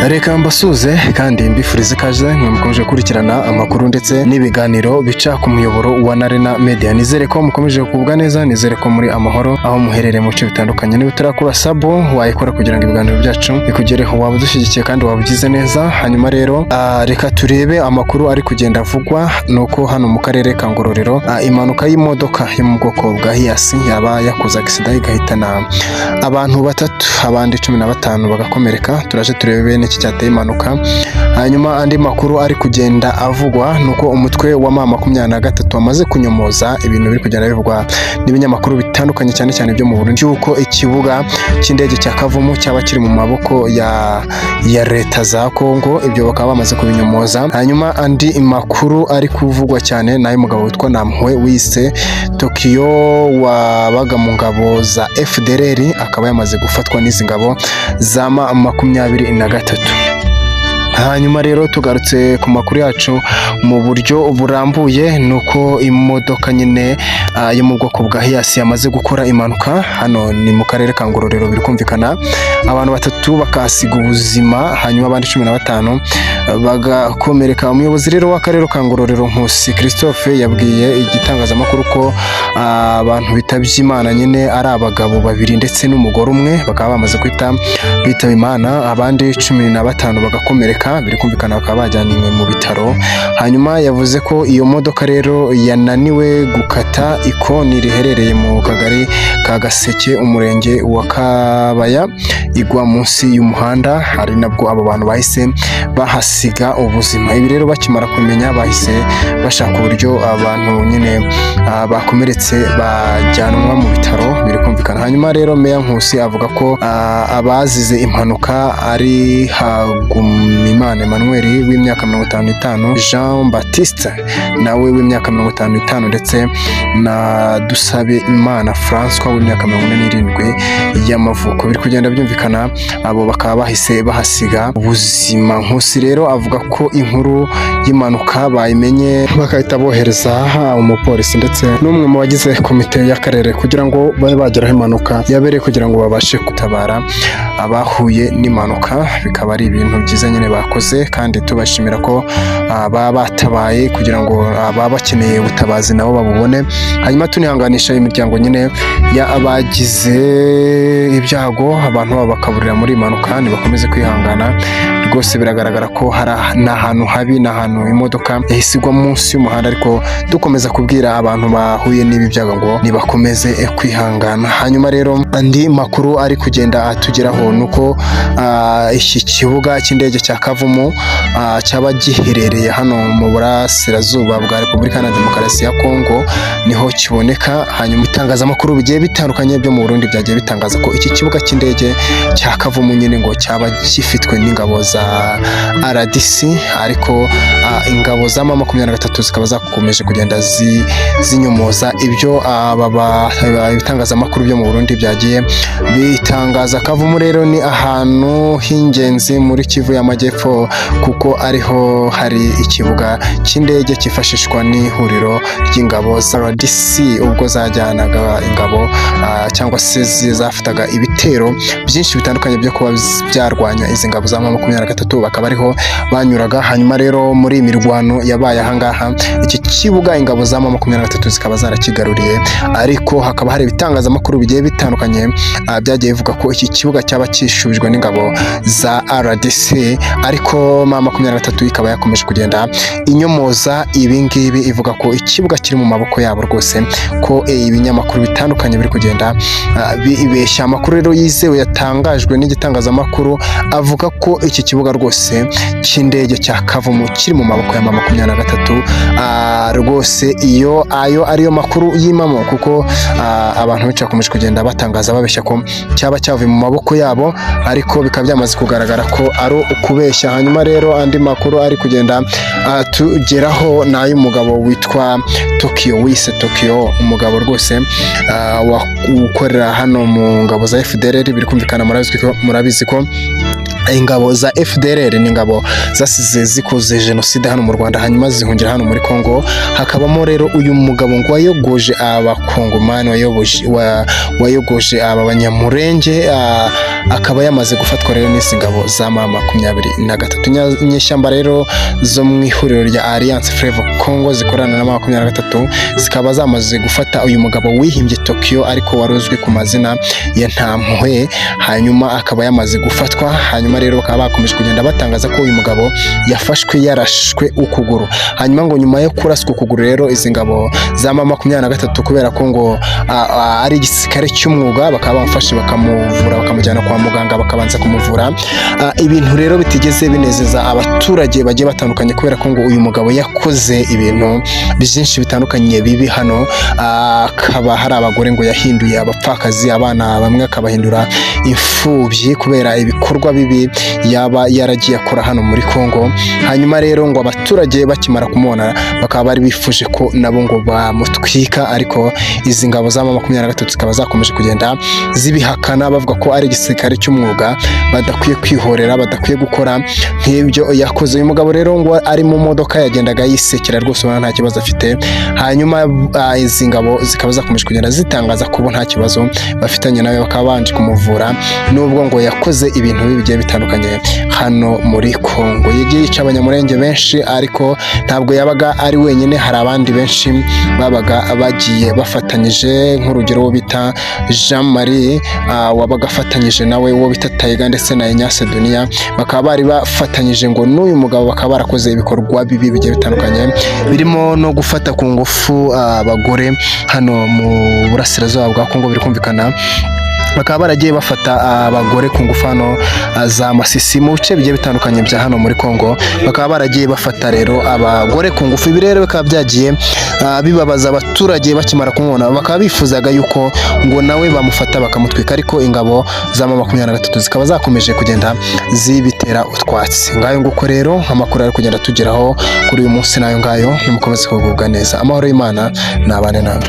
Reka mbasuze kandi mbifurize ikaze mwe mukomeje gukurikirana amakuru ndetse n'ibiganiro bica ku muyoboro wa Narena Media. Nizere ko mukomeje kugubwa neza, nizere ko muri amahoro aho muherereye mu bice bitandukanye. Niba utarakora sub, wayikora kugira ngo ibiganiro byacu bikugereho. Waba udushyigikiye kandi waba ugize neza. Hanyuma rero reka turebe amakuru ari kugenda avugwa. Nuko hano mu karere ka Ngororero impanuka y'imodoka yo mu bwoko bwa Hiace yaba yakoze accident, igahitana abantu batatu, abandi 15 bagakomereka. Turaje turebe n'iki cyateye impanuka. Hanyuma andi makuru ari kugenda avugwa nuko umutwe wa M23 wamaze kunyomoza ibintu biri kugenda bivugwa n'ibinyamakuru bitandukanye, cyane cyane byo mu Burundi, cy'uko ikibuga cy'indege cya Kavumu cyaba kiri mu maboko ya leta za Kongo. Ibyo bakaba bamaze kubinyomoza. Hanyuma andi makuru ari kuvugwa cyane ni ay'umugabo witwa Namwe wise Tokiyo, wabaga mu ngabo za FDLR, akaba yamaze gufatwa n'izi ngabo za M23. Hanyuma rero tugarutse ku makuru yacu mu buryo burambuye, ni uko imodoka nyine yo mu bwoko bwa Hiace yamaze gukora impanuka. Hano ni mu karere ka Ngororero, biri kumvikana, abantu batatu bakahasiga ubuzima, hanyuma abandi 15 bagakomereka. Umuyobozi rero w'akarere ka Ngororero, Nkusi Christophe, yabwiye igitangazamakuru ko abantu bitabye Imana nyine ari abagabo babiri ndetse n'umugore umwe, bakaba bamaze kwita bitaba Imana, abandi 15 bagakomereka. Biri kumvikana bakaba bajyanywe mu bitaro. Hanyuma yavuze ko iyo modoka rero yananiwe gukata ikoni riherereye mu kagari ka Gaseke, umurenge wa Kabaya, igwa munsi y'umuhanda, ari nabwo abo bantu bahise bahasiga ubuzima. Ibi rero bakimara kumenya, bahise bashaka uburyo abantu nyine bakomeretse bajyanwa mu bitaro, biri kumvikana. Hanyuma rero Meya Nkusi avuga ko abazize impanuka ari Hagumimana Emmanuel w'imyaka 55, Jean Baptiste nawe w'imyaka 55, ndetse na Dusabe Imana François w'imyaka 47 y'amavuko. Biri kugenda byumvikana, abo bakaba bahise bahasiga ubuzima. Nkusi rero avuga ko inkuru y'impanuka bayimenye, bagahita bohereza umupolisi ndetse n'umwe mu bagize komite y'akarere kugira ngo babe bagera aho impanuka yabereye, kugira ngo babashe gutabara abahuye n'impanuka. Bikaba ari ibintu byiza nyine bakoze, kandi tubashimira ko baba batabaye kugira ngo ababa bakeneye ubutabazi nabo babubone. Hanyuma tunihanganisha imiryango nyine y'abagize ibyago, abantu babo bakaburira muri iyi mpanuka. Ntibakomeze kwihangana rwose. Biragaragara ko hari ni ahantu habi, ni ahantu imodoka yahise igwa munsi y'umuhanda, ariko dukomeza kubwira abantu bahuye n'ibi byago ngo nibakomeze kwihangana. Hanyuma rero andi makuru ari kugenda atugeraho ni uko iki kibuga cy'indege cya Kavumu cyaba giherereye hano mu burasirazuba bwa Repubulika Iharanira Demokarasi ya Kongo, niho kiboneka. Hanyuma itangazamakuru bigiye bitandukanye byo mu Burundi byagiye bitangaza ko iki kibuga cy'indege cya Kavumu nyine ngo cyaba gifitwe n'ingabo za RDC, ariko ingabo za M23 zikaba zakomeje kugenda zinyomoza ibyo ibitangazamakuru byo mu Burundi byagiye bitangaza. Kavumu rero ni ahantu h'ingenzi muri Kivu y'Amajyepfo, kuko ariho hari ikibuga cy'indege cyifashishwa n'ihuriro ry'ingabo za RDC ubwo zajyanaga ingabo cyangwa se zafataga ibitero byinshi bitandukanye byo kuba byarwanya izi ngabo za M23, bakaba ariho banyuraga. Hanyuma rero muri iyi mirwano yabaye ahangaha, iki kibuga ingabo za M23 zikaba zarakigaruriye, ariko hakaba hari ibitangazamakuru bigiye bitandukanye byagiye bivuga ko iki kibuga cyaba cyishubijwe n'ingabo za RDC, ariko M23 ikaba yakomeje kugenda inyomoza ibi ngibi, ivuga ko ikibuga kiri mu maboko yabo rwose, ko ibinyamakuru bitandukanye biri kugenda bibeshya. Amakuru rero yizewe yatangajwe n'igitangazamakuru avuga ko iki kibuga rwose cy'indege cya Kavumu kiri mu maboko ya M23. Rwose iyo ayo ariyo makuru y'impamo, kuko abantu benshi bakomeje kugenda batangaza babeshya ko cyaba cyavuye mu maboko yabo, ariko bikaba byamaze kugaragara ko ari ukubeshya. Hanyuma rero andi makuru ari kugenda atugeraho ni ay'umugabo witwa Tokyo, wise Tokyo, umugabo rwose ukorera hano mu ngabo za FDLR. Biri kumvikana, murabizi ko Ingabo za FDLR ni ingabo zasize zikoze jenoside hano mu Rwanda, hanyuma zihungira hano muri Kongo. Hakabamo rero uyu mugabo ngo wayogoje abakongomani, wayogoje aba Banyamurenge, akaba yamaze gufatwa rero n'izi ngabo za M23. Inyeshyamba rero zo mu ihuriro rya Alliance Fleuve Congo zikorana na M23 zikaba zamaze gufata uyu mugabo wihimbye Tokyo, ariko wari uzwi ku mazina ya Ntampuhwe, hanyuma akaba yamaze gufatwa. Hanyuma rero bakaba bakomeje kugenda batangaza ko uyu mugabo yafashwe yarashwe ukuguru. Hanyuma ngo nyuma yo kuraswa ukuguru rero, izi ngabo za M23, kubera ko ngo ari igisirikare cy'umwuga, bakaba bamufashe bakamuvura, bakamujyana kwa muganga, bakabanza kumuvura. Ibintu rero bitigeze binezeza abaturage bagiye batandukanye, kubera ko ngo uyu mugabo yakoze ibintu byinshi bitandukanye bibi hano. Akaba hari abagore ngo yahinduye abapfakazi, abana bamwe akabahindura imfubyi kubera ibikorwa bibi yaba yaragiye akora hano muri Kongo. Hanyuma rero ngo abaturage bakimara kumubona bakaba bari bifuje ko nabo ngo bamutwika, ariko izi ngabo za M23 zikaba zakomeje kugenda zibihakana, bavuga ko ari igisirikare cy'umwuga, badakwiye kwihorera, badakwiye gukora nk'ibyo yakoze. Uyu mugabo rero ngo ari mu modoka yagendaga yisekera rwose, ubona nta kibazo afite. Hanyuma izi ngabo zikaba zakomeje kugenda zitangaza ko bo nta kibazo bafitanye nawe, bakaba babanje kumuvura, nubwo ngo yakoze ibintu bibi bigiye bitandukanye hano muri Kongo. Yagiye yica Abanyamurenge benshi, ariko ntabwo yabaga ari wenyine, hari abandi benshi babaga bagiye bafatanyije, nk'urugero uwo bita Jean Marie wabaga afatanyije nawe, uwo bita Taiga ndetse na Ignace Dunia, bakaba bari bafatanyije ngo n'uyu mugabo, bakaba barakoze ibikorwa bibi bigiye bitandukanye, birimo no gufata ku ngufu abagore hano mu burasirazuba bwa Kongo. Biri kumvikana bakaba baragiye bafata abagore ku ngufu hano za Masisi, mu bice bigiye bitandukanye bya hano muri Kongo, bakaba baragiye bafata rero abagore ku ngufu. Ibi rero bikaba byagiye bibabaza abaturage. Bakimara kumubona bakaba bifuzaga yuko ngo nawe bamufata bakamutwika, ariko ingabo za M23 zikaba zakomeje kugenda zibitera utwatsi. Ngayo nguko rero amakuru ari kugenda tugeraho kuri uyu munsi nayo ngayo. Nimukomeze kugubwa neza, amahoro y'Imana nabane namwe.